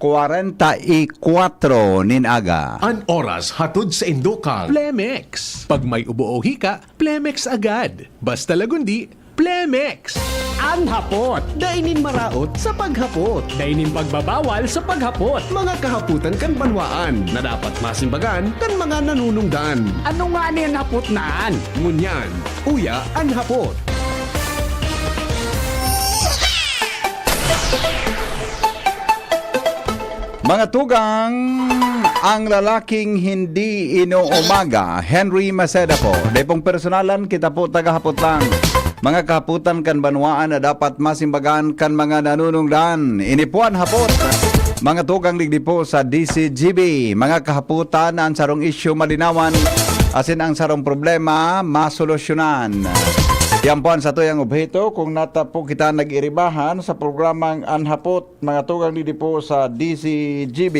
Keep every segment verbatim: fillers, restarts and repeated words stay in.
kwarenta y kwatro nin aga. An oras hatod sa indokang Plemex. Pag may ubo o hika, Plemex agad. Basta Lagundi, Plemex. An hapot. Dai nin maraot sa paghapot. Dai nin pagbabawal sa paghapot. Mga kahapotan kan banwaan na dapat masimbagan kan mga nanunungdan. Ano ngani an hapot na an? Ngunyan, uya an hapot. Mga tugang, ang lalaking hindi inuumaga, Henry Maceda po. Dai pong personalan, kita po tagahapot lang. Mga kahapotan kan banwaan na dapat masimbagan kan mga nanunungdan. Ini po an hapot. Mga tugang, digdi po sa D C G B. Mga kahapotan na an sarong isyu malinawan, asin ang sarong problema masolusyonan. Yan po an satuyang obheto kung nata po kita nag-iribahan sa programang An Hapot, mga tugang, digdi po sa D C G B.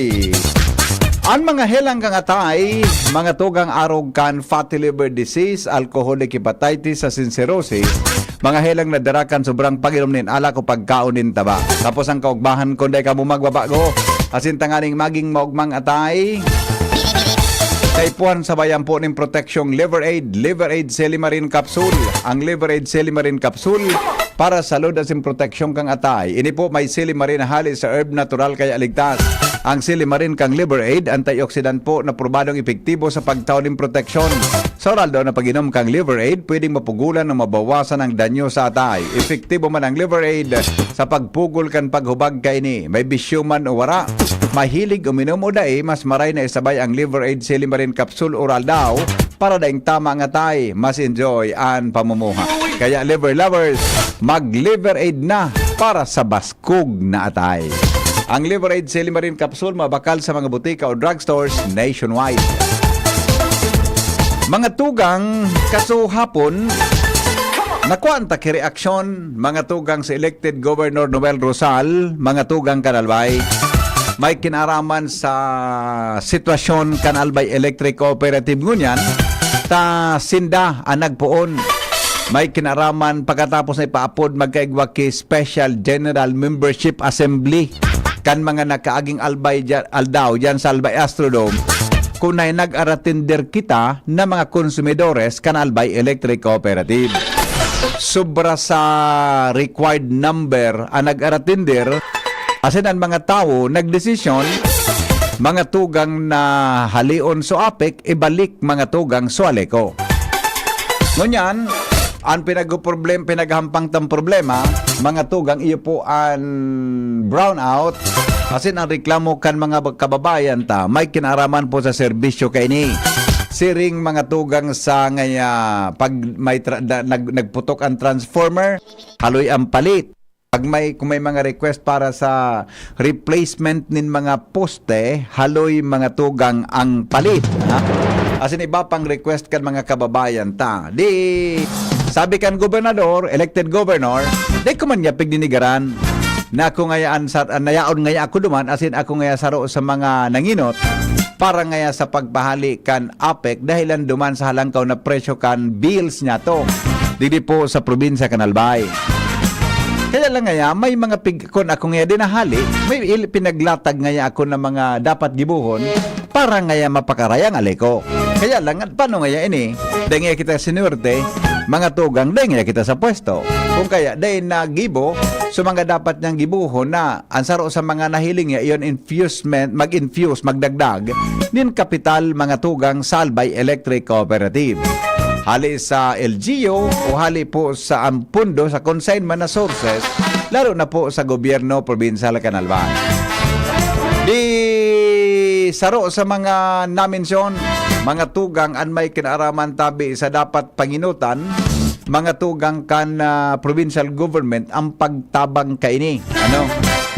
An mga helang kan atay, mga tugang, arog kan fatty liver disease, alcoholic hepatitis, asin cirrhosis, mga helang na dara kan sobrang pag-inom nin alak o pagkaon nin taba. Tapos an kaugmahan, kun dai kamo magbabago, asin tanganing maging maugmang atay, kaipuhan sabayan po nin proteksyong Liver Aid, Liver Aid Silimarin Capsule. Ang Liver Aid Silimarin Capsule para sa salud asin proteksyon kan atay. Ini po may silimarin na hali sa herb natural kaya ligtas. Ang silimarin kan Liver Aid, antioxidant po na probadong epektibo sa pagtao nin proteksyon. Sa oral daw na pag-inom kan Liver Aid, pwedeng mapugulan o mabawasan ang danyo sa atay. Epektibo man ang Liver Aid sa pagpugol kan paghubag kaini. May bisyo man o wara, mahilig uminom o dai, mas maray na isabay ang Liver Aid Silimarin Capsule Oral daw para daing tama ang atay, mas enjoy an pamumuha. Kaya, Liver Lovers, mag-Liver Aid na para sa baskog na atay. Ang Liver Aid Silimarin Capsule mabakal sa mga butika o drugstores nationwide. Mga tugang, kasuhapon, nakuha an taki reaksyon, mga tugang, si elected Governor Noel Rosal, mga tugang kan Albay. May kinaraman sa sitwasyon kan Albay Electric Cooperative ngunyan, ta sinda an nagpoon. May kinaraman pagkatapos na ipaapod magkaigwa ki Special General Membership Assembly kan mga nakaaging Albay dya-, aldaw dyan sa Albay Astrodome, kun nag-aratender kita na mga konsumidores kan Albay Electric Cooperative. Sobra sa required number ang nag-aratender, asin an mga tawo nagdesisyon, mga tugang, na haleon so APEC, ibalik, mga tugang, so ALECO. Ngunyan, an pinagproblem-, pinaghampang tang problema, mga tugang, iyo po an brownout, asin ang reklamo kan mga ba-, kababayan ta, may kinaraman po sa serbisyo kaini. Siring, mga tugang, sa ngaya pag may tra-, da-, nag-, nagputok an transformer, haloy an palit. Pag may, kung may mga request para sa replacement nin mga poste, haloy, mga tugang, ang palit, ha? Asin iba pang request kan mga kababayan ta. Di, sabi kan gobernador, elected governor, "Di ko man niya pigdinigaran na ako ngaya an sar-, an nayaon ngaya ako duman, asin ako ngaya saro sa mga nangenot para ngaya sa pagpahale kan APEC dahelan duman sa halangkaw na presyo kan bills niyato digdi po sa probinsya kan Albay." Kaya lang ngaya, may mga pig-, kun ako ngaya di nahale, may il-, pinaglatag ngaya ako na mga dapat gibohon para ngaya mapakaray ang ALECO. Kaya lang, paano ngaya ini? Dai ngaya kita sinuwerte, mga tugang, dai ngaya kita sa pwesto. Kung kaya, dai nagibo sa mga dapat niyang gibohon na an saro sa mga nahiling niya, iyon infusement, mag-infuse, magdagdag nin kapital, mga tugang, sa Albay Electric Cooperative. Hali sa L G U o hali po sa ang pundo sa consignment na sources, lalo na po sa gobyerno probinsal kan Albay. Di saro sa mga namensyon, mga tugang, an may kinaaraman tabi sa dapat panginutan, mga tugang, kan, ah, provincial government ang pagtabang kaini. Ano?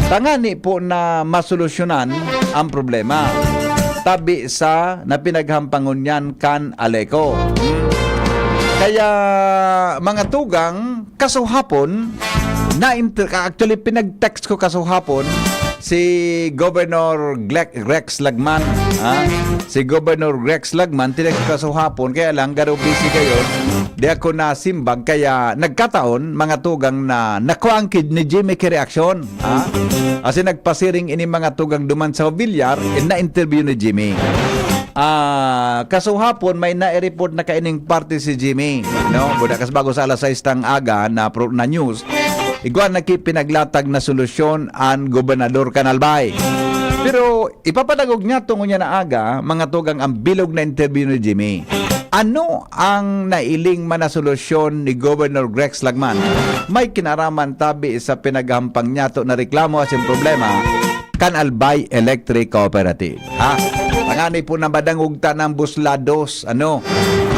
Tangani po na masolusyonan ang problema tabi sa napinaghampangon niyan kan ALECO. Hmm. Kaya, mga tugang, kasuhapon, na inter-, actually, pinag-text ko kasuhapon si Governor Gleck-, Rex Lagman. Ha? Si Governor Rex Lagman, tinext ko kasuhapon, kaya lang, garo busy kayo. Di ako nasimbag, kaya nagkataon, mga tugang, na nakuha ang kid ni Jimmy ki reaksyon, ha? Asin nagpasiring ini, mga tugang, duman sa Villar, eh, na-interview ni Jimmy. Ah, kasuhapon, may na-report na kaining parte si Jimmy, no? Buda kas bago sa alas sais tang aga na pro-, na news, igwa na ki pinaglatag na solusyon an gobernador kan Albay. Pero ipapadangog niya tungo niya na aga, mga tugang, ang bilog na interview ni Jimmy. Ano ang nailing man na solusyon ni Governor Grex Lagman? May kinaraman tabi sa pinaghahampang niyato na reklamo asin problema kan Albay Electric Cooperative. Ha? Tangani po na madangog ta ng buslados. Ano?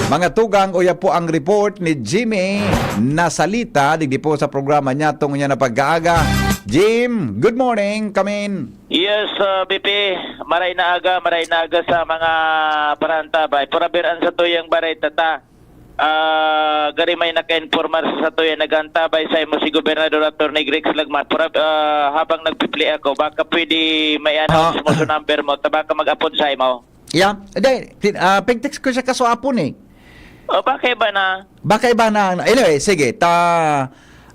Mga tugang, uya po ang report ni Jimmy Nasalita, digdi po sa programa niya, tungo niya na pag-aaga. Jim, good morning. Come in. Yes, uh, B P, maray na aga, maray na aga sa mga parantabay. Purabir an satuyang baray tata. Ah, gari may nakainformar sa satuya, nag-antabay sa imo si Gobernador Attorney Greg Lagman. Pura, ah, habang nagpipili ako, baka pwede may announce Ah. mo sa number mo, ta baka mag-apod sa imo. Yeah, hindi, tin-, ah, pag-text ko siya kaso apon eh. O, baka iba na. Baka iba na. Anyway, sige, ta,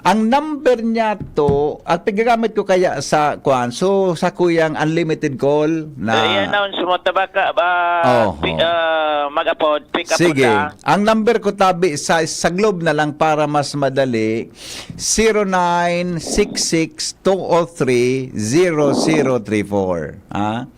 ang number niya to, at paggagamit ko kaya sa, kuan, so, sa kuyang unlimited call na Eh, i-announce mo, ta baka, ah, Oho. pi-, ah, mag-apod, pick up Sige. ka. Ang number ko tabi sa, sa Globe na lang para mas madali, zero nine six six two oh three zero zero three four. Ha?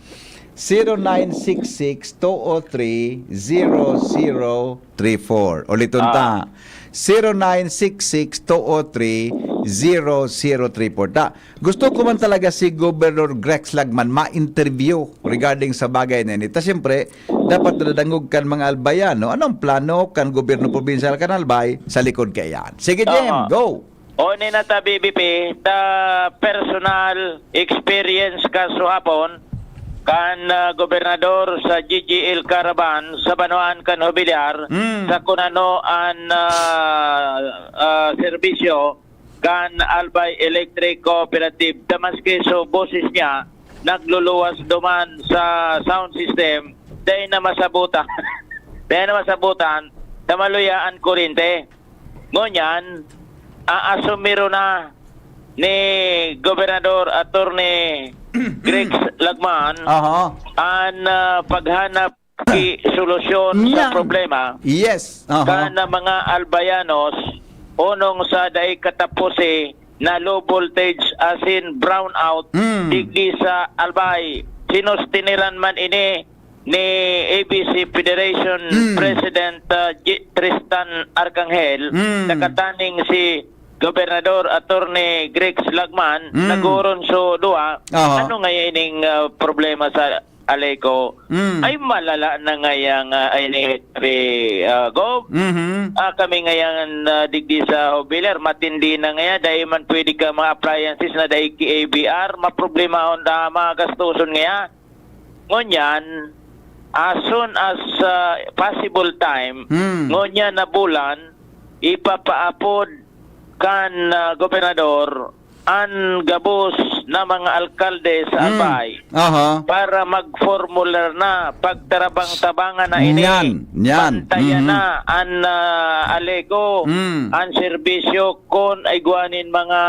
Zero nine six six two oh three zero zero three four. Uliton ta. Ah. Zero nine six six two oh three zero zero three four. Ta, gusto ko man talaga si Governor Grex Lagman ma-interview regarding sa bagay na ini. Ta, siyempre, dapat nadadangog kan mga Albayano. Anong plano kan gobyerno probinsyal kan Albay sa likod kaiyan? Sige, Jem, Tama. go! O, ini na ta, B B P, ta personal experience ka suhapon kan, ah, gobernador sa G G L Caravan sa banwaan kan Jubilar, Mm. sa kun ano an, ah, ah, serbisyo kan Albay Electric Cooperative. Ta maski so boses niya nagluluwas duman sa sound system, dai na masabutan. Dai na masabutan, ta maluya an kurente. Ngunyan, aasumiro na ni Gobernador Attorney Greg Lagman Aha. an, ah, paghanap ki solusyon sa Yan. problema Yes. Aha. kan mga Albayanos, onong sa dai kataposi na low voltage asin brownout Mm. digdi sa Albay. Sinustiniran man ini ni A B C Federation Mm. President, ah, J-, Tristan Arcangel, Mm. nakataning si Gobernador Attorney Greg Lagman, Mm. nagurun so duwa, Aha. ano nga ining, ah, problema sa Aleco? Mm. Ay, malala na ngayang, ah, ay ni, ah, Gob. Mhm. Ah, kami ngayan, ah, digdi sa Jubilar, matindi na ngaya, dai man pwede ka mga appliances na dai ki A B R, maproblemahon na mga gastuson ngaya. Ngunyan, as soon as, ah, possible time, Hmm. ngunyan na bulan, ipapaapod kan, ah, gobernador an gabos na mga alkalde sa Hmm. Albay Aha. para mag-formular na, pagtarabang-tabangan na ini. Yan, yan. Bantayan Mhm. na an, ah, Aleco, Hmm. an serbisyo kun igwa nin mga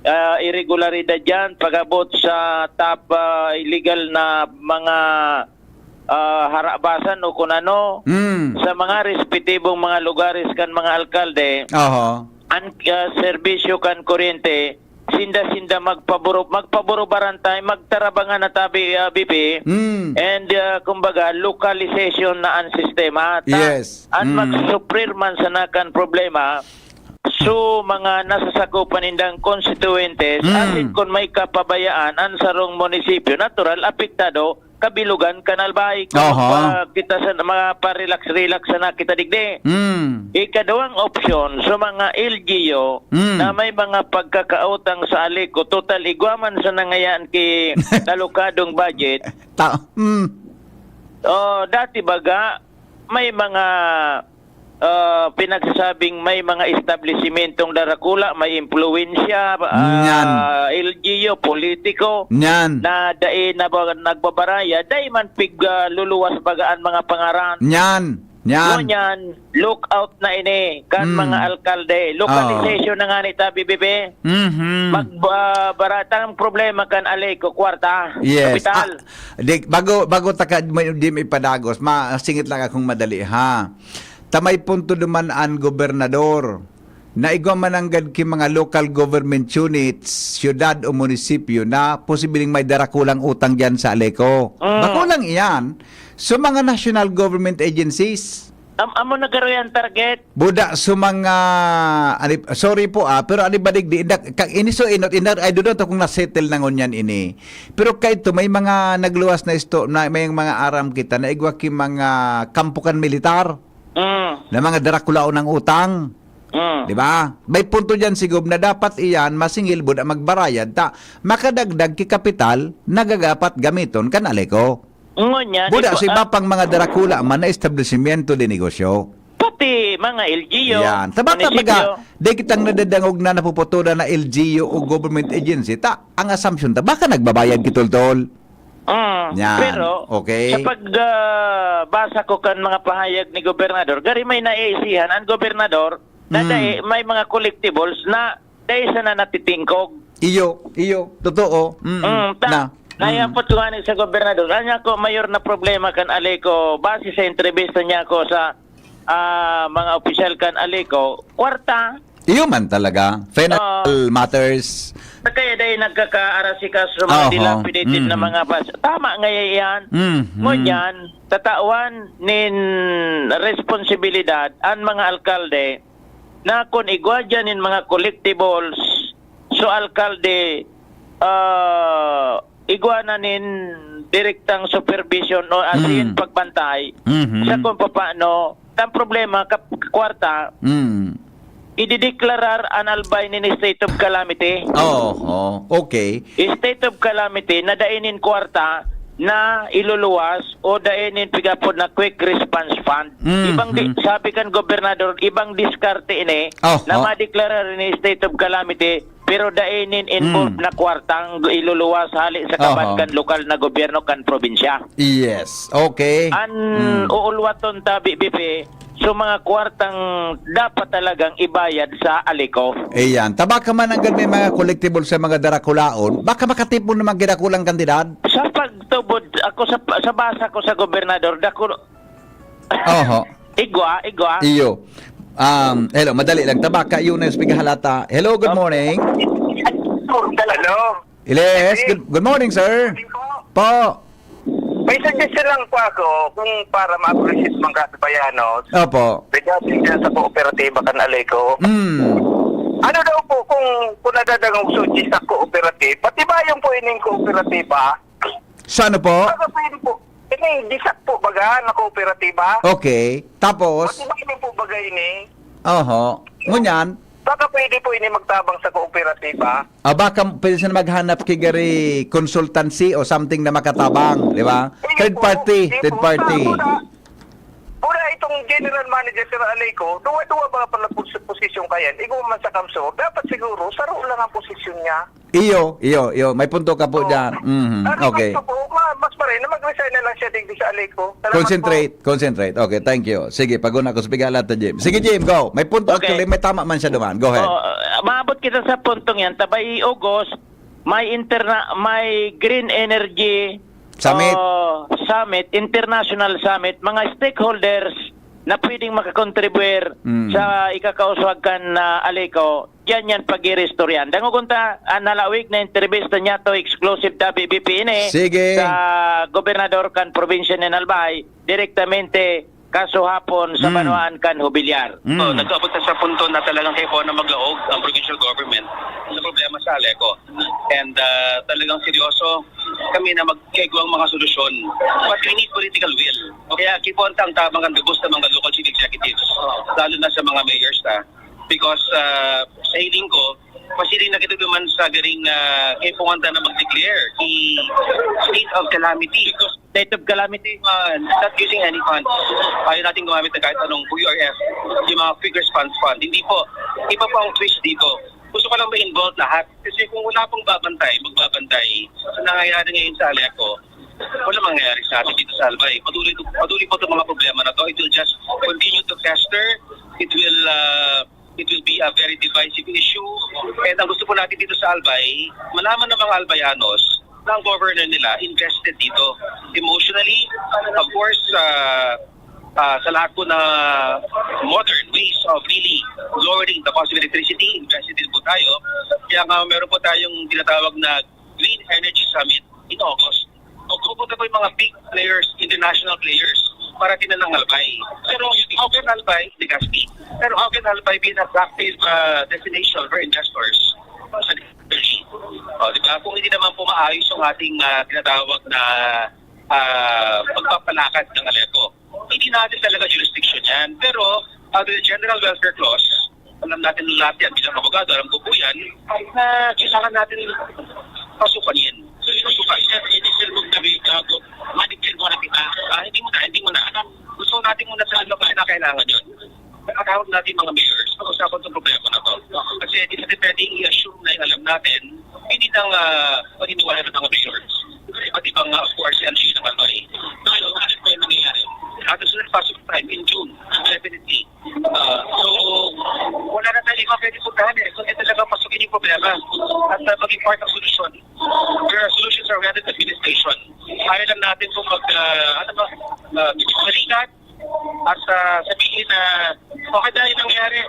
ah, iregularidad diyan, pag-abot sa top, ah, illegal na mga, ah, harabasan o kun ano, Mm. sa mga respetibong mga lugares kan mga alkalde, Aha. an, ah, serbisyo kan kuryente, sinda-sinda magpaburo-, magpaburo-barantay, magtarabangan na tabi, ah, B P, Mm. and, ah, kumbaga, localization na ang sistema. Ta-, Yes. an Mm. magsuprir man sana kan problema, so, mga nasasakupan nindang constituentes, Mm. asin kun may kapabayaan an sarong munisipyo, natural, apektado, kabilugan kan Albay. Kung Aha. magpa-, kita sa, mga pa-relax-relax sana kita digdi. Mm. Ikaduwang opsyon, so mga L G U Mm. na may mga pagkakautang sa Aleco, total igwa man sana ngayan ki alokadong budget. Ta-, mm. Oh, dati baga, may mga ah, pinagsasabing may mga establisimentong darakula, may impluwensya, ah, Nyan. L G U, politiko, Nyan. na dai na ba, nagbabaraya, dai man pig, ah, luluwas baga an mga pangaran. Nyan. Yan. Ngunyan, look out na ini kan Mm. mga alkalde. Localization Oo. na nga ni tabi, bibi. Mhm. Magbabaratang problema kan Aleco, kwarta. Yes. Kapital. Ah, di, bago, bago taka, may, di may padagos, masingit lang akong madali, ha. Ta may punto duman an gobernador. Na igwa man nanggad ki mga local government units, syudad o munisipyo na posibleng may darakulang utang diyan sa Aleco. Mm. Bako lang iyan, sa mga national government agencies. Am-, amo na garo yan target. Buda sa mga, ani, sorry po, ah, pero ani badig di, inda, ka, ini so inot, inda, I don't know kung nasettle na ngunyan ini. Pero kaito, may mga nagluwas na isto, na, may mga aram kita na igwa ki mga kampukan militar Mm. na mga darakulaon ng utang. Mm. Di ba? May punto diyan si Gob na dapat iyan masingil buda magbarayad ta makadagdag ki kapital na gagapat gamiton kan Aleco. Ngunyan, Buda ito, sa iba ah, pang mga darakula man na establishmento de negosyo. Pati mga L G U, Yan. Ta baka munisipyo. Baga, di kitang nadadangog na napuputulan na L G U o government agency. Ta, ang assumption ta, baka nagbabayad kitultol. Mm, Yan. Pero, Okay. sa pag, ah, basa ko kan mga pahayag ni Gobernador, gari may naisihan ang Gobernador na Mm. dai, may mga collectibles na dai sana natitingkog. Iyo, iyo, totoo. Mm, Mm, ta-, na. Mm. nayapot ko nga ni sa gobernador. Anya ko, mayor na problema kan Aleco, base sa entrevista niya ko sa, ah, mga opisyal kan Aleco, kwarta. Iyo man talaga. Final Ah. matters. Kaya dahil nagkakaarasikaso sa mga Oho. dilapidated na Mm. mga bus. Tama nga yan. Mm, mm. Ngunyan, tatawan nin responsibilidad ang mga alkalde na kun igwa diyan nin mga collectibles, so alkalde, ah, igwa na nin direktang supervision o as in Mm. pagbantay Mhm. sa kung papaano. Ang problema, kap-, kwarta, Mm. idideklarar an Albay nin state of calamity. Oo, oo. Okay. State of calamity na dai nin kwarta na iluluwas o dai nin pigapod na quick response fund. Mm, Ibang di, mm. sabi kan gobernador, ibang diskarte ini Oh, na oh. madeklarar ini state of calamity, pero dai nin involved Mm. na kwartang iluluwas hali sa kaban Oho. kan lokal na gobyerno kan probinsya. Yes, okay. An Mm. uulwaton ta, B B P, so mga kwartang dapat talagang ibayad sa Aleco. Ayan. Ta baka man nanggad may mga collectible sa mga darakulaon, baka makatipon naman ginakulang kantidad. Sa pagtubod, ako sa, sa basa ko sa gobernador, dako-, Oho. igwa, igwa. Iyo. Um, hello, madali lang. Ta baka, Eunice, pigahalata. Hello, good Opo. morning. Hello. Yes, Hey. good, good morning, sir. Morning po. Po. May suggestion lang po ako kung para ma-appreciate mga kasabayanos Opo. regarding dyan sa kooperatiba kan Aleco. Mm. Ano daw po kung, kung nadadangog suji sa kooperatiba, pati ba yung po ining kooperatiba? Sa ano po? Baka pwede po. Ining disak po baga na kooperatiba? Okay. Tapos? Pati ba ini po baga ini? Oho. Ngunyan? Baka pwede po ini magtabang sa kooperatiba? Ah, baka pwede sila maghanap kay gari consultancy o something na makatabang, di ba? Sige Third po. party, Sige third po. party. Muna, muna itong general manager sa Aleco, duwa-duwa ba pala pos-, posisyon kayan? Igwa man sa Kamsor, dapat siguro, saro lang ang posisyon niya. Iyo, iyo, iyo. May punto ka po Oo. dyan. Mhm. Ano Okay. gusto po, ma-, mas pa rin na mag-resign na lang siya digdi sa Aleco. Salamat Concentrate, po. concentrate. Okay, thank you. Sige, pag-una ko sa pigala ta, Jim. Sige, Jim, go. May punto Okay. actually, may tama man siya duman. Go ahead. Oo, ah, maabot kita sa puntong yan. Tabay August, may interna-, may green energy, Summit. oh, summit, international summit, mga stakeholders na pwedeng makakontribuyar Mm. sa ikakauswag kan, ah, Aleco, diyan yan pag-iristoryan. Dangogon ta, ang nalawig na entrevista niya to, exclusive ta, B B P ini, Sige. sa gobernador kan probinsya nin Albay, direktamente kaso hapon sa Mm. banwaan kan Jubilar. Mm. Oh, nagkaabot na sa punto na talagang kaipuhan na maglaog ang provincial government sa problema sa Aleco. And, ah, talagang seryoso kami na magkaigwang mga solusyon. But we need political will. Kaya kaipuhan ta ang tabang kan gabos na mga local chief executives, lalo na sa mga mayors, ah. Because, ah, sa hiling ko, pasiring na kita duman sa garing, ah, kaipuhan ta na mag-declare i-, state of calamity. Because state of calamity, ah, not using any fund. Ayaw natin gumamit ng kahit anong Q R F, yung mga quick response fund. Hindi po. Iba po ang twist dito. Gusto ko lang ma-involve lahat. Kasi kung wala pong babantay, magbabantay sa nangyayari ngayon sa Aleco, wala mangyayari sa atin dito sa Albay. Patuloy, patuloy po itong mga problema na to. It will just continue to fester. It will, uh, it will be a very divisive issue. And ang gusto po natin dito sa Albay, malaman ng mga Albayanos na ang governor nila invested dito emotionally, of course, uh, uh, sa lahat po na modern ways of really lowering the cost of electricity, invested din po tayo. Kaya nga meron po tayong tinatawag na Green Energy Summit in August. Pupunta po yung mga big players, international players, para tinanang Albay. Pero how can Albay, Legazpi, pero how can Albay be an attractive uh, destination for investors sa energy? O, di ba? Kung hindi naman po maayos yung ating uh, tinatawag na uh, pagpapalakad ng Aleco, hindi natin talaga jurisdiction yan. Pero uh, the general welfare clause, alam natin lahat yan, bilang abogado, alam ko po yan, na kailangan natin pasukan yan. So, yung pasukan. Initial move na may gago, manigil mo na kita. Ah, hindi mo na, hindi mo na. Ano, gusto natin muna sa ano kaya na kailangan yun. Account natin mga mayors, pag-usapan itong problema na to. Kasi hindi natin pwedeng i-assume na yung alam natin, hindi nang uh, paniniwala ng mga mayors. Iba't ibang, uh, of course, L G naman to eh. So, ano, ano pa yung nangyayari? At as soon as possible time, in June, definitely. Uh, so, wala na tayo iba pwede puntahan eh. Kundi talaga pasukin yung problema at uh, maging part ng solusyon. There are solutions around the administration. Ayaw lang natin kung mag, uh, ano ba, uh, balikat at uh, sabihin na okay na yung nangyari.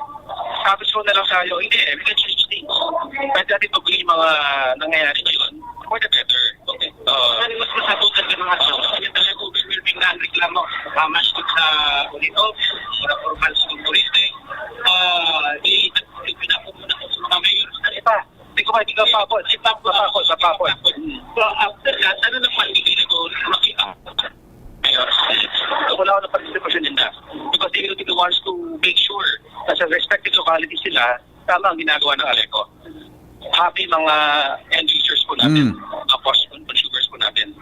Status quo na lang tayo. Hindi eh, we can change things. Pwede natin pagawin yung mga nangyayari ngayon for the better. Okay. Uh, Ano mas masabutan ka mga tao? Kasi talaga overwhelming na ang reklamo. Mamas sa Unito, mura formal sa turista. Ah, di, di pinapupunan ko sa mga mayor. Ano pa? Di ko pa, di ko pa po. Di pa po. Papakot, papakot. So, after that, ano na pwede ginagawa? Makita. Mayor. Wala ako ng participation din na. Because they will be the ones to make sure na sa respective locality sila, tama ang ginagawa ng Aleco. Happy mga end users po natin, Mm. mga cons-, consumers po natin.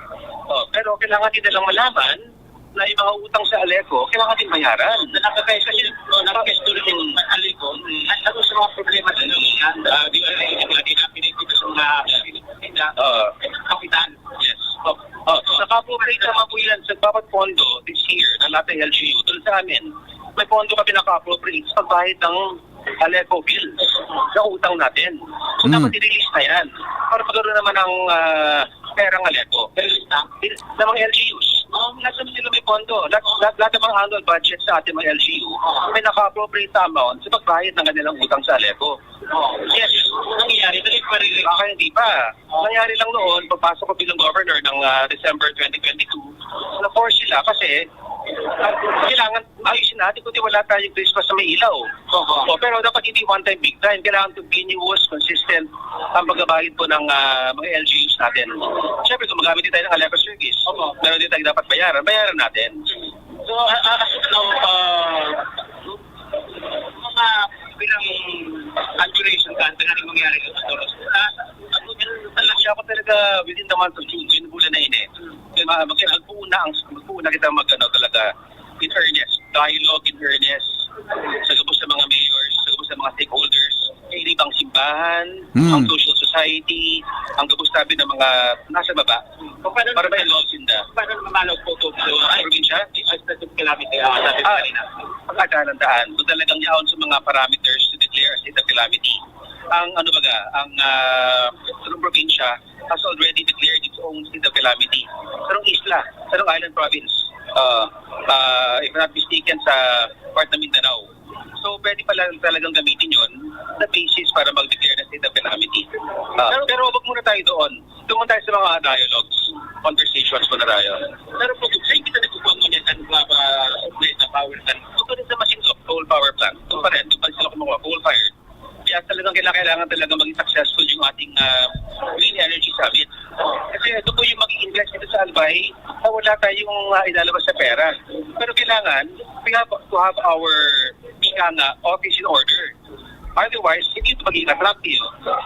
Oh, pero kailangan din nilang malaman na yung mga utang sa Aleco, kailangan din bayaran. Na nakakais-, kasi, no, nakakaisto rin yung Aleco. At ano sa mga problema sa inyo, ah, di ba, eh, di ba, di ba, pinipito sa mga, ah, kapitan? Yes. Oh, oh, naka-appropriate naman po yan sa bawat pondo this year na lahat ng L G U. Doon sa amin, may pondo kami naka-appropriate sa pagbayad ng Aleco bills na utang natin. So, Mm. dapat i-release na yan. Para magkaroon naman ng ah, perang Aleco. Bills na? Bills ng mga L G Us. Oh, nasa sila may pondo. Lahat, lahat, lahat ng mga annual budget sa ating mga L G U, may naka-appropriate na amount sa pagbayad ng kanilang utang sa Aleco. Oh, yes. Nangyayari, dali pa rin. Baka hindi pa. Nangyari lang noon, pagpasok ko bilang governor ng ah, December twenty twenty-two, na-force sila kasi ah, kailangan ayusin natin kundi wala tayong Christmas na may ilaw. Opo. O, pero dapat hindi one time, big time. Kailangan continuous, consistent ang pagbabayad po ng ah, mga L G Us natin. Siyempre, gumagamit din tayo ng Aleco service. Opo. Meron din tayong dapat bayaran. Bayaran natin. So, uh, uh, as of now, uh, mga bilang duration ka, ang tangani mangyari sa Toros. Ah, ako din talaga, ako talaga within the month of June, yung bulan na ini. Kaya ma- mag- magbuo na ang magbuo na kita mag ano talaga in earnest, dialogue in earnest sa gabos sa mga mayors, sa gabos sa mga stakeholders, kaili bang simbahan, Hmm. ang social society, ang gabos tabi ng mga nasa baba. Kung paano Para naman, ma-involve sinda. Paano naman malaw po ito? So, Ay, probinsya? Ay, sa calamity, ah, sabi ko Ah, kanina. Pagkakalantaan. Kung talagang yaon sa mga parameters to declare a state of calamity. Ang ano baga, ang ah, sarong probinsya has already declared its own state of calamity. Sarong isla, sarong island province. Ah, ah, if I'm not mistaken, sa part ng Mindanao. So, pwede pala talagang gamitin yon na basis para mag-declare ng state of calamity. Ah, Pero, pero wag muna tayo doon. Doon tayo sa mga dialogues, conversations muna tayo. Pero po, saan kita nagkukuha mo niya sa nagpapa-supply sa power plant? Doon pa rin sa Masinloc, coal power plant. Doon pa rin, doon pa rin sila kumukuha, coal-fired. Kaya talagang kailangan, kailangan talaga maging successful yung ating ah, Green Energy Summit. Kasi ito po yung maging invest dito sa Albay na wala tayong ah, ilalabas sa pera. Pero kailangan, we have to have our, ika nga, office in order. Otherwise, hindi ito magiging attractive.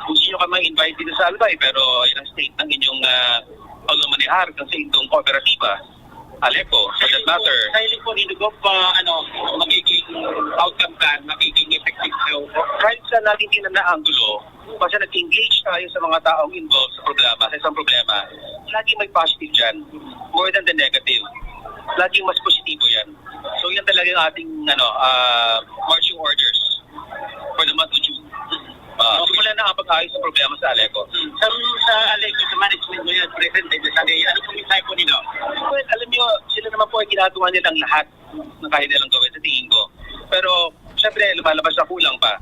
Gusto nyo ka ma-invite dito sa Albay, pero yan ang state ng inyong ah, pagmamanehar kang sa inyong kooperatiba. Aleco, for that matter. Dahil po, hindi ko pa, ano, magiging outcome ka, magiging effective daw. Kahit sa natin tingnan na anggulo, basta nag-engage tayo sa mga taong involved sa programa, sa isang problema, lagi may positive dyan, more than the negative. laging mas positibo yan. So yan talaga yung ating ano, ah, marching orders for the month of June. Ah, so wala na kapag-ayos ang problema sa Aleco. Sa, sa Aleco, sa management mo yan, present, eh, sa ano pong mensahe po nila? Well, alam nyo, sila naman po ay ginagawa nilang lahat na kaya nilang gawin sa tingin ko. Pero, syempre, lumalabas na kulang pa.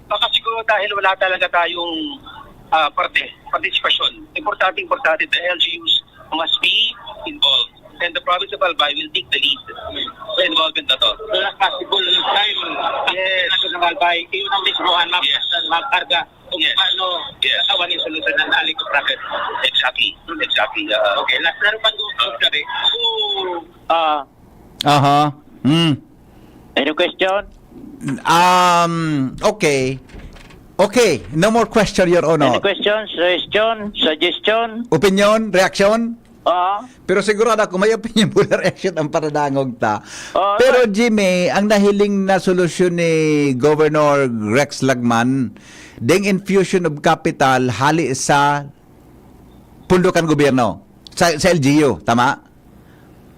Baka siguro dahil wala talaga tayong ah, parte, partisipasyon. Importante, importante, the L G Us must be involved. And the province of Albay will take the lead sa involvement na to. Wala possible time. Yes. National Albay, yun ang mismo ang mag- Yes. Magkarga kung Yes. Paano Yes. Katawan yung solusyon ng Aleco Province. Exactly. Exactly. Ah, Okay, last na rin pag-uusap kami. So, Ah, Aha. Mm. Any question? Um, okay. Okay, no more question, Your Honor. Any questions, suggestion, suggestion? Opinion, reaction? Oo. Pero sigurado ako, may opinion mo na reaction ang paradangog ta. Oo, Pero nga. Jimmy, ang nahiling na solusyon ni Governor Rex Lagman, ding infusion of capital hali sa pundo kan gobyerno, sa, sa L G U, tama?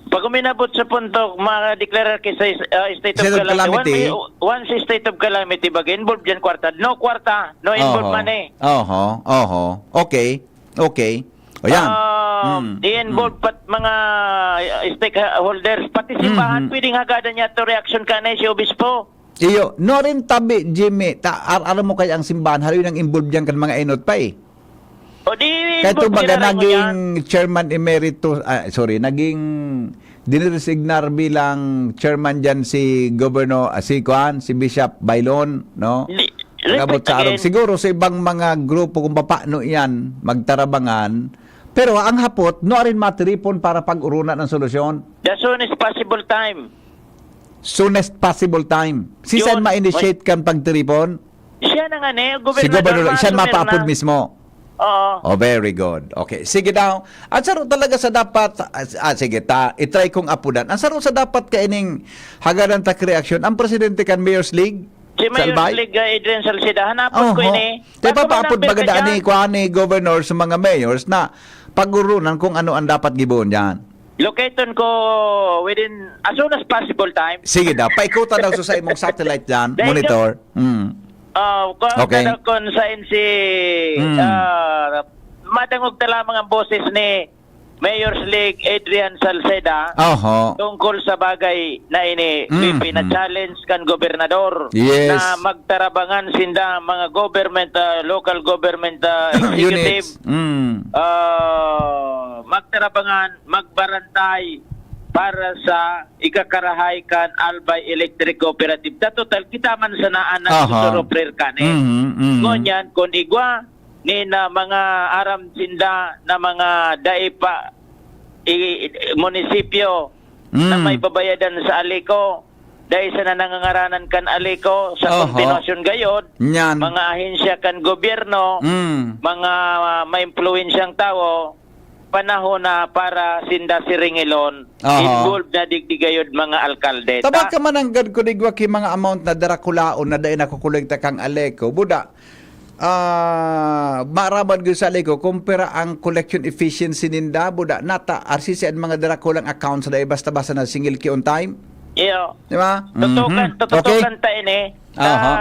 Pag uminabot sa punto, ma-declare ka sa is-, ah, state of State of calamity. Calamity. One, one state of calamity, baga involved yan, kwarta. No kwarta, no involved Oho. Money. Oho, oho. Okay, okay. O yan. Ah, Mm, i-involve mm. Pat mga, ah, stakeholders, pati simbahan, Mhm. Pwedeng hagadan niya to reaction ka na si obispo. Iyo, no rin tabi, Jimmy, ta, ar-, aram mo kaya ang simbahan, haloy nang involved yan kan mga enot pa eh. O di, Kaya ito involved baga sila rin naging yan. Chairman emeritus, ah, sorry, naging diniresignar bilang chairman dyan si Governor, ah, si Kuan, si Bishop Bailon, no? Di, Pag-abot repeat sa arog. Again. Siguro sa ibang mga grupo kung paano yan, magtarabangan. Pero ang hapot, no rin matiripon para pag-urunan ang solusyon? The soonest possible time. Soonest possible time. Si Yun. Saan ma-initiate kan pagtiripon? Siya na nga ni, Si gobernador Gobernador, siya Master mapaapod Mirna. Mismo. Oo. Oh, very good. Okay, sige daw. Ang saro talaga sa dapat, ah, ah, sige, ta, itry kong apudan. Ang saro sa dapat kaining hagadan tak reaksyon, ang presidente kan Mayor's League, Si Mayor's Salbay? League, ah, Adrian Salceda, hanapon ko Oho. ini. Tayo Bago papaapod magdampi baga ka daan ni, dyan. Kuha ni Governor sa mga mayors na pag-urunan kung ano ang dapat gibohon dyan. Locaton ko within, as soon as possible time. Sige daw, paikutan daw sa imong satellite dyan, Dahil monitor. Mm. Ah, kung Okay. Kung saan si, Mm. ah, madangog ta lamang ang boses ni Mayor's League Adrian Salceda Oho. Tungkol sa bagay na ini, Mm, P P, na mm. Challenge kan gobernador Yes. Na magtarabangan sinda mga government, ah, local government, ah, executive. Units. Mm. Ah, magtarabangan, magbarantay para sa ikakarahay kan Albay Electric Cooperative. Sa total, kita man sana ang Aha. Nagsusuruprir kan eh. Mhm, mhm. Ngunyan, kung igwa, ni na mga aram sinda na mga dai pa i, i, munisipyo na Mm. may babayadan sa Aleco, dai sana nangangaranan kan Aleco sa Oho. Kontinuasyon gayod, Nyan. Mga ahensya kan gobyerno, Mm. Mga, ah, maimpluwensyang tawo, panahon na para sinda siringilon, Oho. Involved na digdi gayod mga alkalde. Tama Ta- ka man ang gad ko digwa ki mga amount na darakulaon na dai nakukolekta kang Aleco. Buda, ah, maaraman ko sa Aleco, kumpara ang collection efficiency ninda, buda, nata, arsisi ang mga darakulang accounts na basta-basta na singil ki on time. Iyo. Di ba? Tutukan, Mhm. Tututukan Okay. Ta ini. Aha. Ah,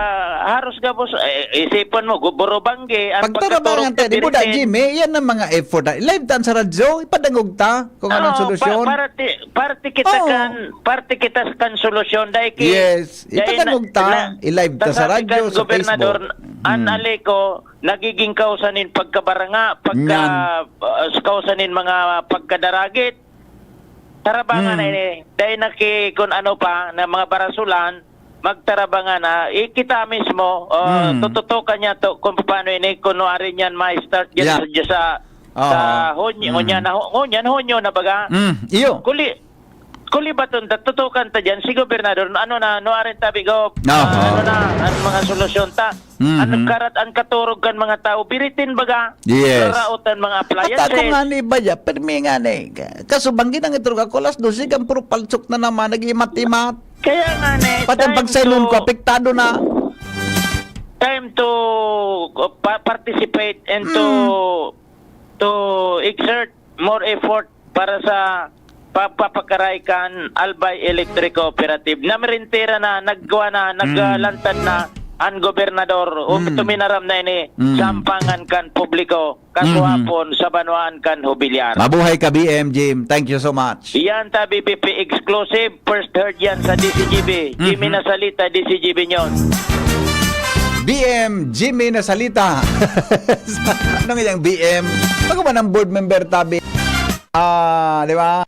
haros gabos, eh, isipon mo, gu-, burubanggi, ang Pagtarabangan pagkaturo tayo, di ba, da, Jimmy? Yan ang mga effort. Live tan sa radyo, ipadangog ta kung anong Oo, solusyon. pa-, parte, parte kita Oo. Kan, parte kita kan solusyon. Dahil ki-, Yes, dahil ipadangog na, ta, na, i-live ta sa nasabi radyo, kan sa gobernador, Facebook. An Hmm. Aleco, nagiging kausa nin pagkabaranga, pagka, Yan. Ah, kausa nin mga pagkadaragit. Tarabangan Hmm. na ini. Dahil na ki-, kung ano pa, na mga barasulan, magtarabangan na, eh, kita mismo, ah, Hmm. Tututukan niya to kung paano ini, kung nuari niyan ma-start dyan Yeah. sa, dyan sa, Aha. Sa Hunyo, Hmm. Hunyo na, Hu-, Hunyo na, Hunyo na baga. Hmm. Iyo. Kuli, kuli ba itong tututukan ta dyan, si Gobernador, ano na, nuari tabi, Gob, Aha. Ah, ano na, ang mga solusyon ta? Mhm. Ang karat-, ang katurog kan mga tao, biritin baga. Yes. Raraot ang mga appliances. At ako nga ni baya, permi nga ni. Kaso banggi nang iturog ako, alas dose, ang puro palsok na naman, nag-imat-imat. Kaya nga ni, Pati ang time pagsaynon to, ko, apektado na. Time to, uh, pa-, participate and to, Mm. To exert more effort para sa pagpapakaray kan Albay Electric Cooperative. Namirintira na, nagkuha na, Mm. naglantad na an gobernador. O, Mm. tuminaram na ini, Mm. sampangan kan publiko, Mhm. kasuhapon sa banwaan kan Hobilyar. Mabuhay ka, B M Jim. Thank you so much. Yan ta, B P P exclusive. First heard yan sa D C G B. Jimmy Mhm. Nasalita, D C G B News. B M Jimmy Nasalita. Ano nga yung B M? Ako ba ng board member, tabi? Ah, di ba?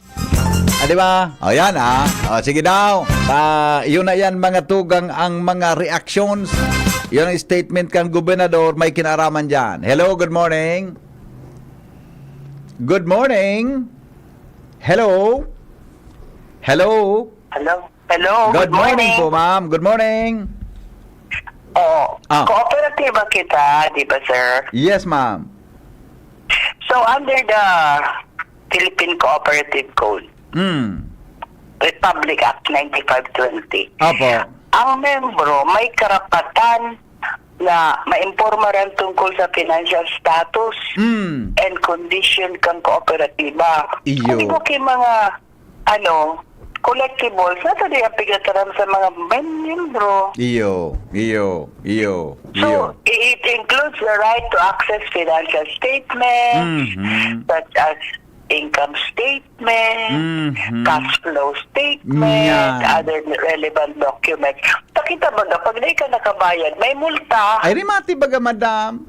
Ah, di ba? O, yan, ah. O, sige daw. Ah, yun na yan, mga tugang, ang mga reactions. Yun ang statement kang gobernador, may kinaraman dyan. Hello, good morning. Good morning. Hello. Hello. Hello. Hello, Good good morning morning. po, ma'am. Good morning. Oo. Ah. Kooperatiba kita, di ba, sir? Yes, ma'am. So, under the Philippine Cooperative Code, Mm. Republic Act ninety-five twenty, Opo. ang membro may karapatan na maimpormaran tungkol sa financial status Mm. and condition kan kooperatiba. Iyo. Kung iba kay mga, ano, collectibles, na ito di ang pigataram sa mga miyembro. Iyo, iyo, iyo, So, iyo. i- it includes the right to access financial statements, Mhm. such as income statement, Mhm. cash flow statement, Yan. other relevant documents. Pakita mo na, pag di ka nakabayad, may multa. Ay, rimati baga, madam.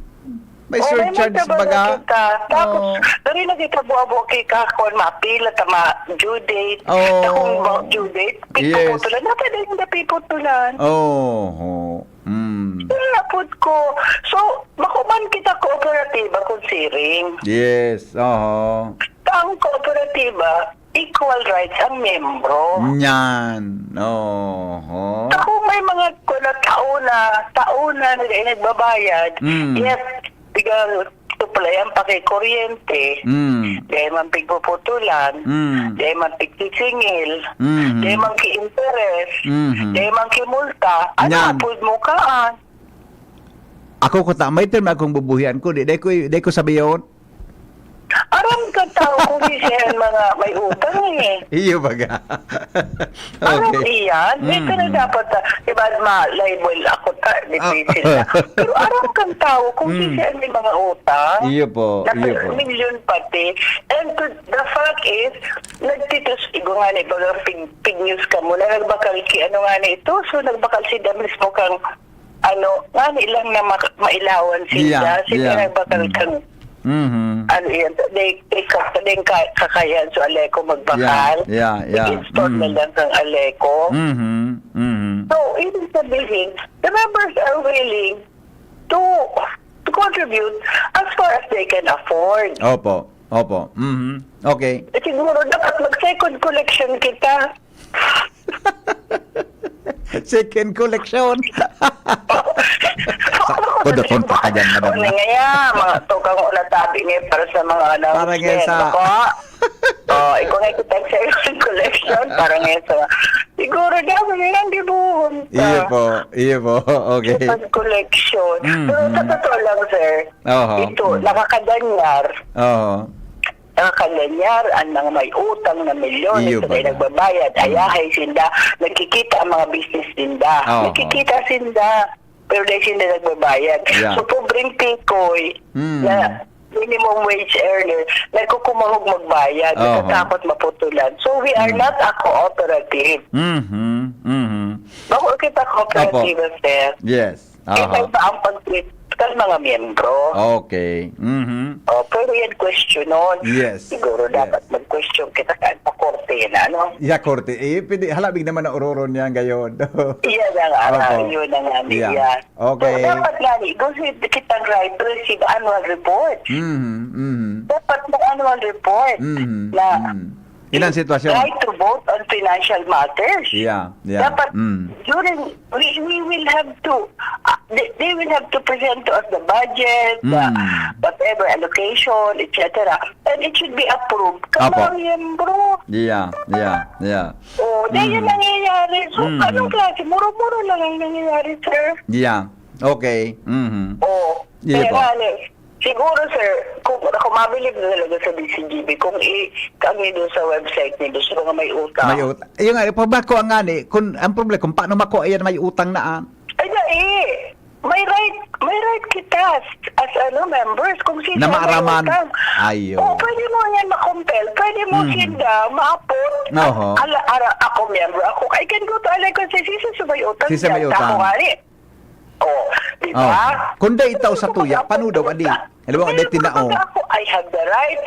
May Oh, may surcharge multa baga baga. kita. Tapos, Oo. dali na kita buabo kay kakon, mapila ta ma due date. Oo. Ta kung ba due date, Yes. pipuputulan. Nata din na piputulan. Oo. Mm. Wala po ko. So, makuman kita kooperatiba kung siring. Yes. Oho. Ang kooperatiba, equal rights ang miyembro. Yan. Oho. Ako may mga kuna, tao na, tao na nag-, nagbabayad. Mm. Yes, bigang supply ang pakikuryente. Mm. Dahil man pigpuputulan. Mm. Dahil man pigsisingil. Mm. Dahil man ki-interes. Mm. Dahil man kimulta. Ano Yan. ang pwede mo kaan? Ako kuta, may term akong bubuhian ko. Di, di ko, di ko sabiyon. Aram ka tao kung di siya yung mga may utang eh. Iyo baga. Aram Okay. iyan. May Mm. ka na dapat, ah, iba ma-label ako ta, difícil na. Ah. Pero aram kang tao kung di Mm. siya may mga utang. Iyo po, Naka iyo po. milyon pati. And to, the fact is, nagtitos, igo nga ni, baga pig, pig news ka muna, nagbakal ki, ano nga ni ito, so nagbakal si Damis mo kang, ano, nga ni lang na mak-, mailawan sinda, Yeah, sinda yeah. nagbakal Mm. kang, Mhm. ano yan, they, they, ka-, they ka-, kakayan, so Aleco magbakal. Yeah, yeah, yeah. I-install na Mm. lang kang Aleco. Mhm, mhm. So, ibig sabihin, the members are willing to, to contribute as far as they can afford. Opo, opo. Mhm. Okay. Eh, siguro dapat mag-second collection kita. Second collection. Ako, Kuduton pa ka dyan, madam, Ano na. nga yan? Mga tukang unatabi ngayon para sa mga Para announcement. ngayon sa Baka, oh, ikaw nga kita sa second collection para ngayon sa, siguro daw, may nang dibuhon pa. Iyo po, iyo po. Okay. Second collection. Mm, Pero sa mm. totoo lang, sir, Oho. ito, Mm. nakakadanyar. Oho. Nakakadanyar ang mga may utang na milyon, Iyo ito na ba? nagbabayad. Mm. Ayahay sinda, nagkikita ang mga business ninda. Oho. Nagkikita sinda, pero dahil sinda nagbabayad. Yeah. So, pobreng tikoy Mm. na minimum wage earner, nagkukumahog magbayad, Oho. natatakot maputulan. So, we are Mm. not a cooperative. Mhm, mhm. Bako kita cooperative, Opo. sir. Yes. Kaya Aha. iba ang pag-treat kan mga miyembro. Okay. Mhm. Oh, pero yan question nun. Yes. Siguro Yes. dapat mag-question kita sa, sa korte na, ano? Iya, korte. Eh, pwede, halabig naman na uroron niya ngayon. Iyan ang araw, Opo. yun ang ano, Yeah. yan. Okay. So, dapat nga, ni, gusto kitang right to receive annual report. Mhm, mhm. Dapat may annual report Mhm, na mhm. Ilang sitwasyon? Right to vote on financial matters. Yeah, yeah. Dapat Mm. during, we, we will have to, uh, they, they will have to present to us the budget, the Mm. whatever allocation, et cetera. And it should be approved. Apo. Kaya miyembro. Yeah, yeah, yeah. Oh, dahil Mm. nangyayari. So, Mm. anong klase? Muro-muro lang ang nangyayari, sir. Yeah. Okay. Mhm. Oh, Sige kaya po. nga, eh, Siguro, sir, kung ako mabilib na talaga sa D C G B, kung i-, kami doon sa website nindo, sa mga may utang. May ut-, yung nga, pag bako ang ngani, kung, ang problema, kung paano mako, ayan, may utang na, ah. Ay, na eh. May right, may right kita as, as, ano, members, kung sino Na ang may maaraman. utang. Ayo. Oo, pwede mo yan makumpel. Pwede mo Mm. sinda maapot. Oho. Ala, ara, ako, member ako. I can go to Aleco and say, "Sisi sa may utang Sisi may dyan, utang. Ako nga ni." Oh, di ba? Oh. Kung dai itaw sa Gusto ko tuya, mag-apot paano daw, adi? ka. Alam mo, Pero adi, tinao. kumbaga ako, I have the right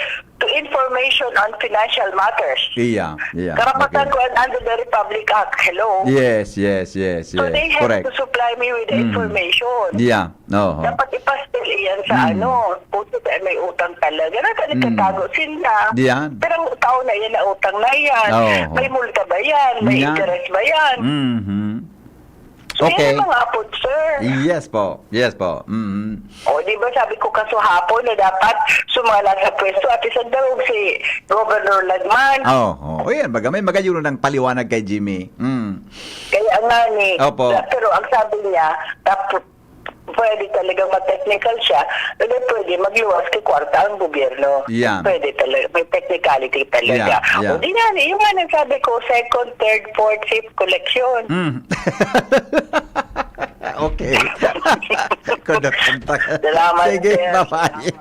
to information on financial matters. Iya, iya. Karapatan Okay. ko yan under the Republic Act. Hello? Yes, yes, yes, So, yes. they have Correct. to supply me with the Mm. information. Yeah. Oo. Dapat ipastil iyan sa Mm. ano, kung sila may utang talaga. Nasa Mm. nagtatago sila. Yan. Pero ang tao na yan, na utang na yan. Oo. May multa ba yan? May Yan. interest ba yan? Mhm. So, Okay. yan ang mga apod, sir. Yes po. Yes po. Mm. O, di ba sabi ko kaso hapon na dapat sumala sa pwesto, Ate Sandra, ug si Governor Lagman. Oo. O yan, baga may magayuno ng paliwanag kay Jimmy. Mm. Kaya nga ni, Opo. pero ang sabi niya, tap-, pwede talagang ma-technical siya, pwede, pwede magluwas kay kwarta ang gobyerno. Yan. Pwede talaga, may technicality talaga. Yan, yan. O di nga, yung nga nagsabi ko, second, third, fourth, fifth collection. Mm. Okay. Kuda kanta. Salamat, Sige, sir. bye-bye.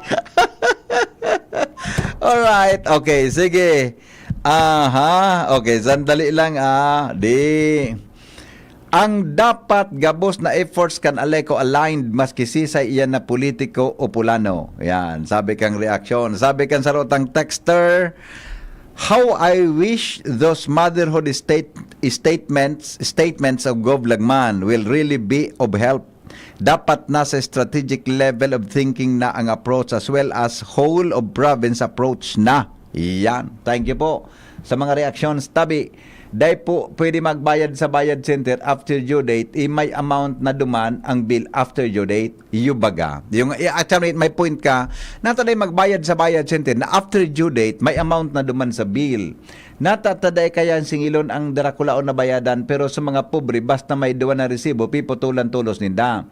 Alright. Okay, sige. Aha. Okay, sandali lang, ah. Di. Ang dapat gabos na efforts kan Aleco aligned, maski sisay iyan na politiko o pulano. Yan, sabi kang reaksyon. Sabi kan sarotang texter, "How I wish those motherhood state, statements, statements of Gov Lagman will really be of help. Dapat nasa strategic level of thinking na ang approach as well as whole of province approach na." Yan. Thank you po sa mga reactions. Tabi, dai po pwede magbayad sa bayad center after due date, eh, may amount na duman ang bill after due date. Iyo baga. Yung, eh, actually, may point ka, nata dai magbayad sa bayad center na after due date, may amount na duman sa bill. Nata ta dai kaya singilon ang darakulaon na bayadan, pero sa mga pobre, basta may duwa na resibo, piputulan tolos ninda.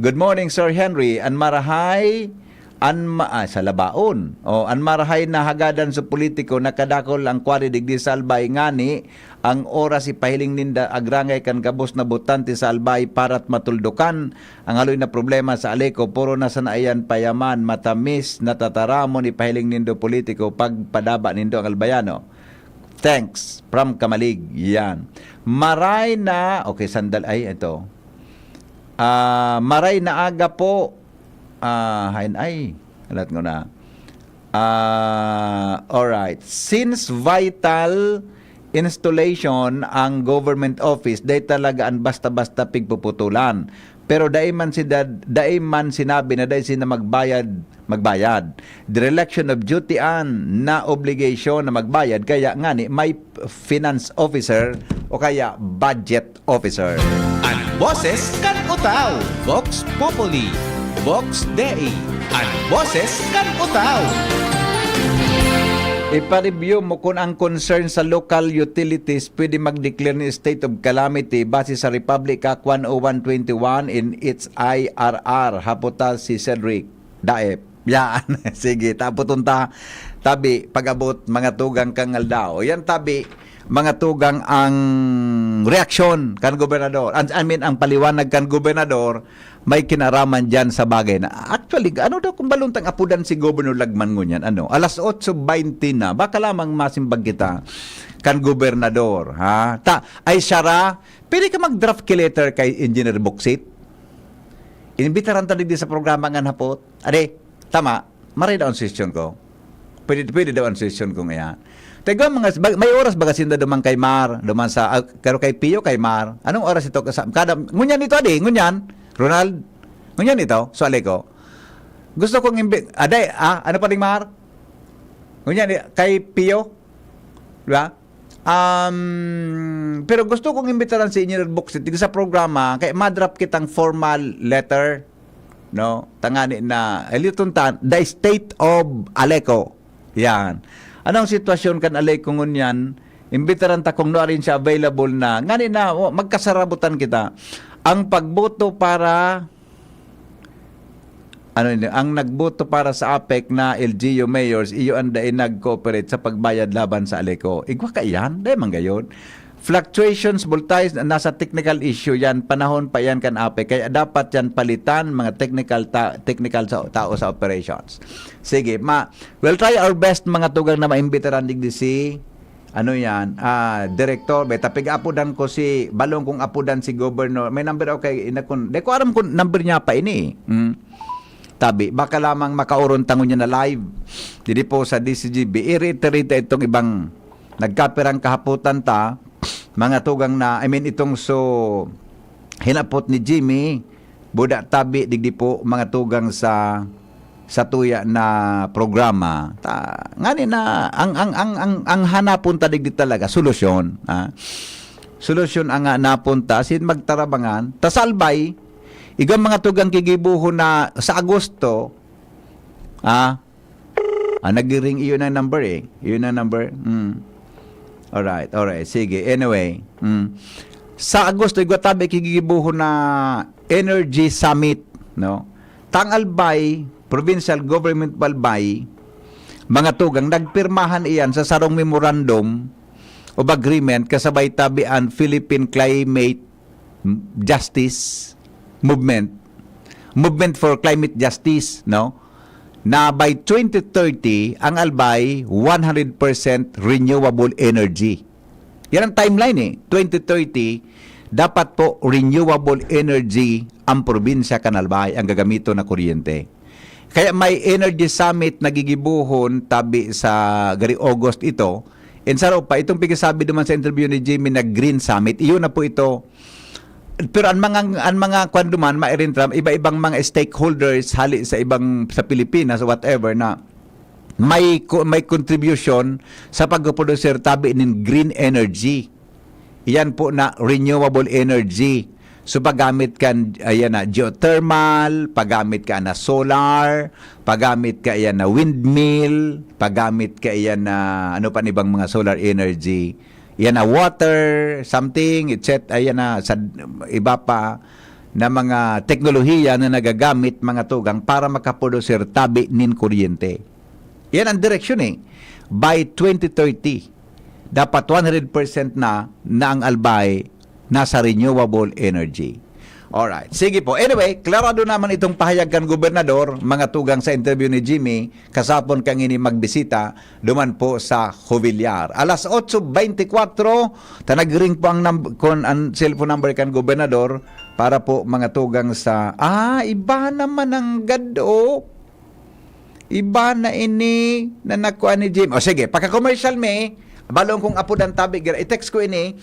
Good morning, Sir Henry. An marahay, an ma-, ah, sa labaon. O, an marahay na hagadan sa politiko, nakadakol ang kwari digdi sa Albay, ngani, ang oras ipahiling ninda agrangay kan gabos na botante sa Albay para't matuldukan ang haloy na problema sa Aleco. Puro na sana iyan payaman, matamis, natataramon, ipahiling nindo politiko, pagpadaba nindo ang Albayano. Thanks, from Kamalig. Yan. Maray na, okay, sandal, ay, ito. Ah, maray na aga po. Ah, hain, ay, alat ko na. Ah, alright. Since vital installation ang government office, dai talaga an basta-basta pigpuputulan. Pero dai man sida, dai man sinabi na dai sila magbayad, magbayad. Dereliction of duty an na obligasyon na magbayad, kaya ngani may finance officer o kaya budget officer. An boses kan Utao, Vox Populi, Vox Dei, an boses kan Utao. Ipa-review mo kun ang concern sa local utilities pwede mag-declare ni state of calamity base sa Republic Act one oh one twenty-one in its I R R. Hapota si Cedric Daep. Yan. Sige, taputon ta. Tabi, pag-abot, mga tugang kang aldaw. Yan, tabi, mga tugang ang reaksyon kan gobernador. An-, I mean, ang paliwanag kan gobernador, may kinaraman dyan sa bagay na, actually, ano daw kung baluntang apudan si Governor Lagman ngunyan? Ano? Alas otso baynte na, baka lamang masimbag kita kan gobernador, ha? Ta, ay siya ra, pwede ka mag-draft ki letter kay Engineer Boksit. Inimbitaran ta digdi sa programa ngan hapot. Ade, tama, maray daw ang suggestion ko. Pwede, pwede daw ang suggestion kong iyan. Taga mga, may oras baga sinda duman kay Mar, duman sa, ah, pero kay Pio, kay Mar. Anong oras ito? Sa, kada, ngunyan ito, adi, ngunyan, Ronald, ngunyan ito, so Aleco. Gusto kong imbi-, aday, ah, ano pa ding Mar? Ngunyan, kay Pio, di ba? Um, pero gusto kong imbitaran si Engineer Boksit sa programa, kay madrap kitang formal letter, no? Tangani na, eliton ta, the state of Aleco. Yan. Anong sitwasyon kan Aleco ngunyan? Imbitaran ta kung nuarin siya available na. Ngani na, oh, magkasarabutan kita. Ang pagboto para, ano yun, ang nagboto para sa APEC na L G U mayors, iyo ang dai nag-cooperate sa pagbayad laban sa ALECO. Igwa kaiyan, dai man gayon. Fluctuations, voltage, nasa technical issue yan. Panahon pa yan kan APEC. Kaya dapat yan palitan, mga technical ta-, technical sa tao sa operations. Sige, ma-, we'll try our best, mga tugang, na maimbitaran digdi si, ano yan, ah, Director Beta. Pig-apodan ko si, balong kong apodan si Governor. May number ako kay, ina kun, di ko aram kung number niya pa ini, eh. Mm. Tabi, baka lamang makauron tangon niya na live. Didi po sa D C G B. I-reiterate itong ibang nagkapirang kahaputan ta, mga tugang na, I mean, itong so, hinapot ni Jimmy, buda tabi, digdi po, mga tugang sa, sa tuya na programa. Ta, ngani na, ang, ang, ang, ang, ang hanapon ta digdi talaga, solusyon, ah. Solusyon ang hanapon ta, sin magtarabangan, ta salbay, igwa mga tugang kigibuhon na sa Agosto, ah, ah, naggiring iyo na number eh. Iyo na number. Mm. Alright, alright. Sige, anyway. Mm. Sa Agosto, igwa tabi kigigibuhon na Energy Summit, no? Tang Albay, Provincial Government of Albay, mga tugang, nagpirmahan iyan sa sarong memorandum of agreement kasabay tabi an Philippine Climate Justice Movement, Movement for Climate Justice, no? Na by twenty thirty, ang Albay, one hundred percent renewable energy. Yan ang timeline eh. Twenty thirty, dapat po renewable energy ang probinsya kan Albay, ang gagamiton na kuryente. Kaya may energy summit na gigibuhon tabi sa gari August ito. And saro pa, itong pigasabi naman sa interview ni Jimmy na Green Summit, iyon na po ito. Pero ang mga, ang mga kwan duman, mairin tram, iba-ibang mga stakeholders hali sa ibang, sa Pilipinas, whatever, na may ko-, may contribution sa pagproducer tabi nin green energy. Iyan po na renewable energy. So, paggamit kan, ayan na, geothermal, paggamit ka na solar, paggamit ka iyan na windmill, paggamit ka iyan na, ano pa, ibang mga solar energy. Iyan na water, something, et cetera. Ayan na, sa iba pa na mga teknolohiya na nagagamit, mga tugang, para makaproducer tabi nin kuryente. Yan ang direksyon eh. By twenty thirty, dapat one hundred percent na, na ang Albay nasa renewable energy. Alright. Sige po. Anyway, klarado naman itong pahayag kan gobernador, mga tugang, sa interview ni Jimmy, kasapon kang ini magbisita duman po sa Jovellar. Alas otso beintikwatro, ta nag-ring po ang num-, kon ang cellphone number kan gobernador para po, mga tugang, sa, ah, iba naman ang gad-, oh. Iba na ini na nakuha ni Jim. O sige, pagka-commercial mi, balong kong apod ang tabi, gira-, i-text ko ini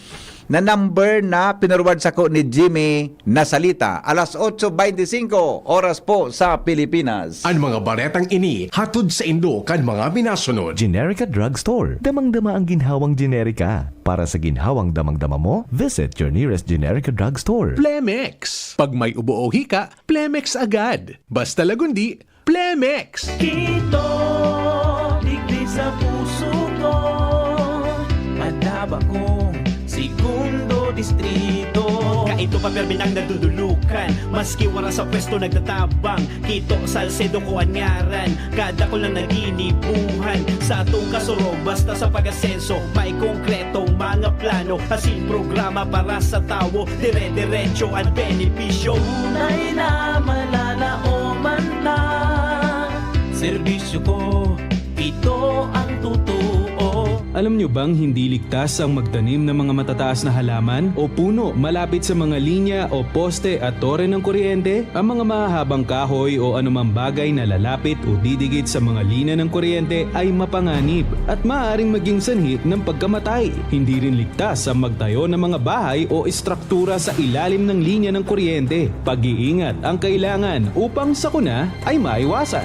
na number na pinurwad sako ni Jimmy na salita. Alas otso beintisinko, oras po sa Pilipinas. An mga baretang ini hatod saindo kan mga minasunod. Generica Drugstore. Damang-dama ang ginhawang Generica. Para sa ginhawang damang-dama mo, visit your nearest Generica Drugstore. Plemex. Pag may ubo o hika, Plemex agad. Basta lagundi, Plemex! Kito, digdi sa puso ko, madaba kong segundo distrito. Kaito pa permi nang nadudulukan, maski wara sa pwesto nagtatabang. Kito, Salcedo ko an ngaran, kadakul na naginibuhan. Sa atong kasurog, basta sa pag-asenso, may konkretong mga plano, asin programa para sa tawo, dire-diretso an benepisyo. Tunay na malalaoman na serbisyo ko, ito ang totoo. Alam nyo bang hindi ligtas ang magtanim ng mga matataas na halaman o puno malapit sa mga linya o poste at tore ng kuryente? Ang mga mahahabang kahoy o anumang bagay na lalapit o didikit sa mga linya ng kuryente ay mapanganib at maaaring maging sanhi ng pagkamatay. Hindi rin ligtas ang magtayo ng mga bahay o estruktura sa ilalim ng linya ng kuryente. Pag-iingat ang kailangan upang sakuna ay maiwasan.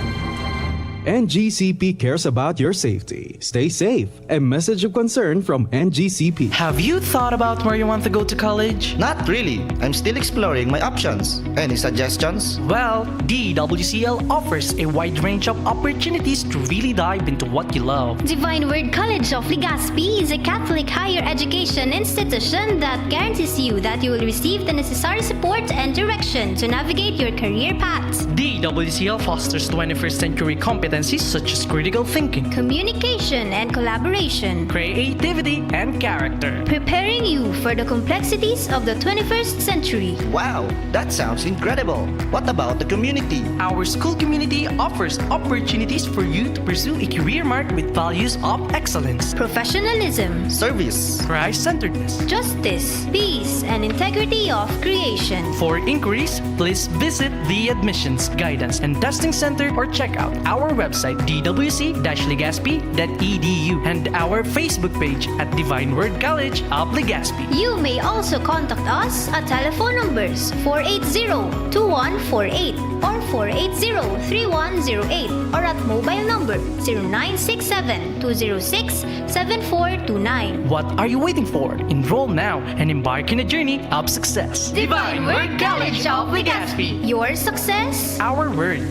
N G C P cares about your safety. Stay safe. A message of concern from N G C P. Have you thought about where you want to go to college? Not really. I'm still exploring my options. Any suggestions? Well, D W C L offers a wide range of opportunities to really dive into what you love. Divine Word College of Legazpi is a Catholic higher education institution that guarantees you that you will receive the necessary support and direction to navigate your career path. D W C L fosters twenty-first century competencies such as critical thinking, communication and collaboration, creativity, and character. Preparing you for the complexities of the twenty-first century. Wow, that sounds incredible. What about the community? Our school community offers opportunities for you to pursue a career marked with values of excellence, professionalism, service, Christ-centeredness, justice, peace, and integrity of creation. For inquiries, please visit the Admissions, Guidance, and Testing Center or check out our website, d w c dash legazpi dot e d u, and our Facebook page at Divine Word College of Legazpi. You may also contact us at telephone numbers four eight zero two one four eight or four eight zero three one zero eight or at mobile number zero nine six seven two zero six seven four two nine. What are you waiting for? Enroll now and embark in a journey of success. Divine Word College of Legazpi. Your success, our word.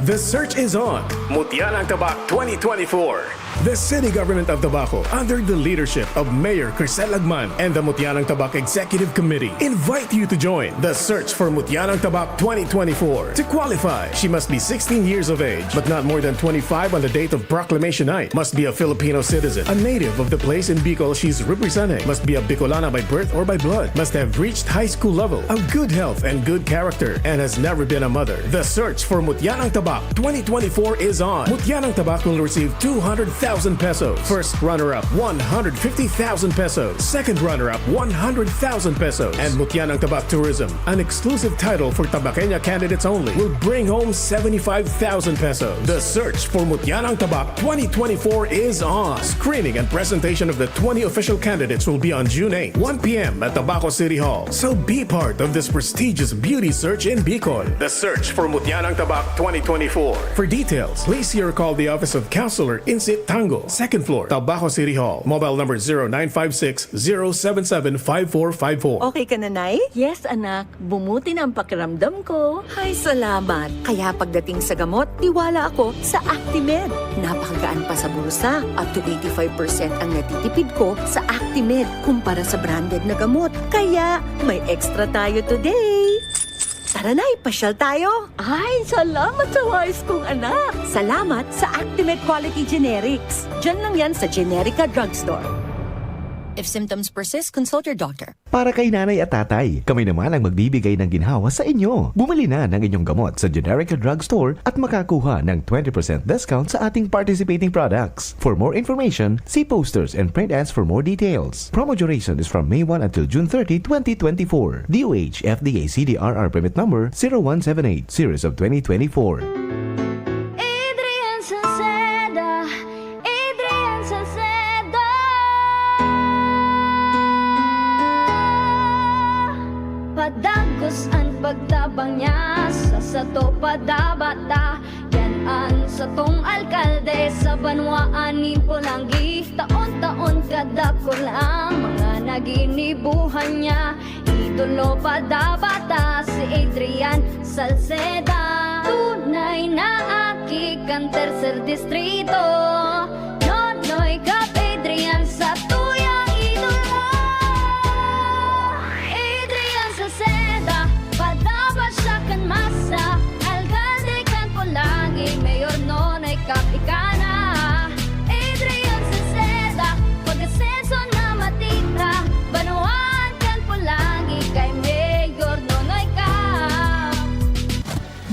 The search is on. Mutya ng Tabak twenty twenty-four. The City Government of Tabaco, under the leadership of Mayor Crisel Agman and the Mutya ng Tabak Executive Committee, invite you to join the search for Mutya ng Tabak twenty twenty-four. To qualify, she must be sixteen years of age, but not more than twenty-five on the date of proclamation night, must be a Filipino citizen, a native of the place in Bicol she's representing, must be a Bicolana by birth or by blood, must have reached high school level, a good health and good character, and has never been a mother. The search for Mutya ng Tabak twenty twenty-four is on. Mutya ng Tabak will receive two hundred thousand pesos. First runner-up, one hundred fifty thousand pesos. Second runner-up, one hundred thousand pesos. And Mutya ng Tabak Tourism, an exclusive title for Tabaqueña candidates only, will bring home seventy-five thousand pesos. The search for Mutya ng Tabak twenty twenty-four is on. Screening and presentation of the twenty official candidates will be on June eight, one p m at Tabaco City Hall. So be part of this prestigious beauty search in Bicol. The search for Mutya ng Tabak twenty twenty-four. For details, please see or call the office of Councilor Insit Tango, second floor, Tabaco City Hall. Mobile number zero nine five six zero seven seven five four five four. Okay ka na, Nay? Yes, anak. Bumuti na ang pakiramdam ko. Ay, salamat. Kaya pagdating sa gamot, tiwala ako sa Actimed. Napakagaan pa sa bulsa. Up to eighty-five percent ang natitipid ko sa Actimed kumpara sa branded na gamot. Kaya may extra tayo today. Tara na, ipasyal tayo. Ay, salamat sa wais kong anak. Salamat sa Actimed Quality Generics. Diyan lang yan sa Generica Drugstore. If symptoms persist, consult your doctor. Para kay nanay at tatay, kami naman ang magbibigay ng ginhawa sa inyo. Bumili na ng inyong gamot sa Generica Drugstore at makakuha ng twenty percent discount sa ating participating products. For more information, see posters and print ads for more details. Promo duration is from May one until June thirty, twenty twenty-four. D O H F D A C D R R permit number zero one seven eight, series of twenty twenty-four. Adrian Salceda, Adrian Salceda. Padagos an pagtabang niya sa sato padabata. Yan an satong alkalde sa banwaan nin Polangi. Taon-taon kadakul ang mga naginibuhan niya. Idolo padabata si Adrian Salceda. Tunay na aki kan tercer distrito. Nonoy Cap Adrian sa tuyang idolo. Adrian Salceda, padaba siya kan masa. Alkalde kan Polangi, Mayor Nonoy Cap ika na. Adrian Salceda, pag-asenso na matita. Banwaan kan Polangi, kay Mayor Nonoy Cap.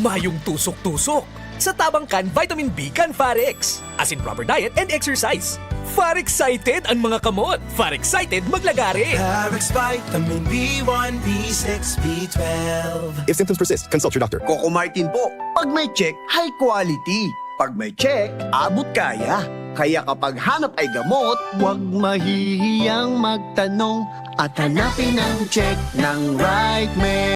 Mayong tusok-tusok. Sa tabang kan vitamin B kan Farex. As in proper diet and exercise. Far excited an mga kamot. Far excited maglagare. Parex Vitamin B one, B six, B twelve. If symptoms persist, consult your doctor. Coco Martin po. Pag may check, high quality. Pag may check, abot kaya. Kaya kapag hanap ay gamot, huwag mahihiyang magtanong at hanapin ang check ng right man.